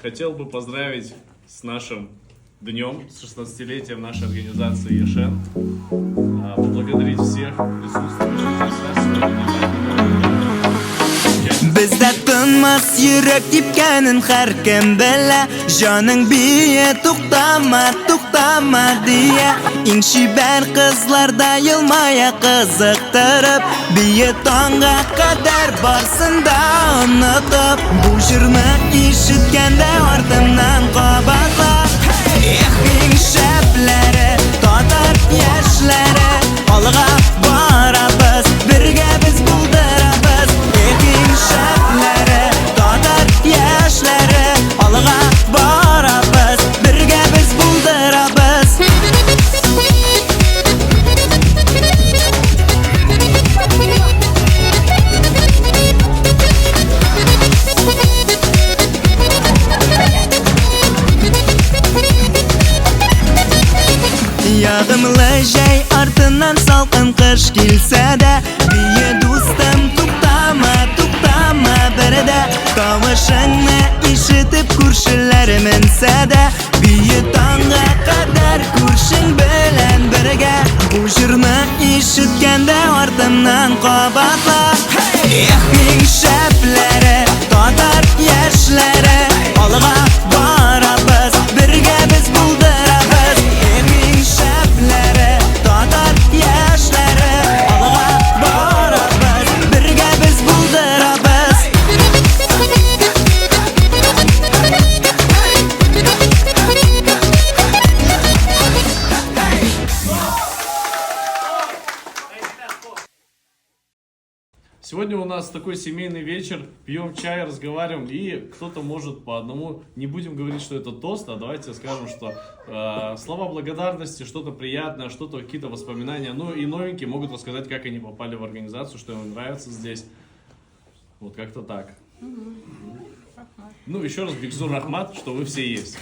Хотел бы поздравить с нашим днем, с 16-летием нашей организации Ешен. Поблагодарить всех присутствующих здесь нас сегодня. Бездә тынмас йөрәк типкәнен һәркем белә. Җаның бие, туктама, туктама дия. Иң чибәр кызлар да елмая кызыктырып. Бие таңга кадәр барсын да онытып. Бу җырны ишеткәндә артымнан кабатла. Эх, иң шәпләре, татар яшьләре, алга барабыз, бергә без булдырабыз. Эх, иң шәпләре, татар яшьләре, алга барабыз, бергә без булдырабыз. Ягымлы җәй артыннан салкын кыш килсә дә, бие дустым, туктама, туктама бер дә. Тавышыңны ишетеп күршеләр менсә дә, бие таңга кадәр күршең белән бергә. Бу җырны ишеткәндә артымнан кабатла. Эх, иң шәпләре, татар яшьләре, алга барабыз, бергә без булдырабыз. Эх, иң шәпләре, татар яшьләре, алга барабыз, бергә без булдырабыз. Сегодня у нас такой семейный вечер, пьем чай, разговариваем, и кто-то может по одному, не будем говорить, что это тост, а давайте скажем, что слова благодарности, что-то приятное, что-то, какие-то воспоминания, ну и новенькие могут рассказать, как они попали в организацию, что им нравится здесь, вот как-то так. Ну, еще раз Бик зур рәхмәт, что вы все есть.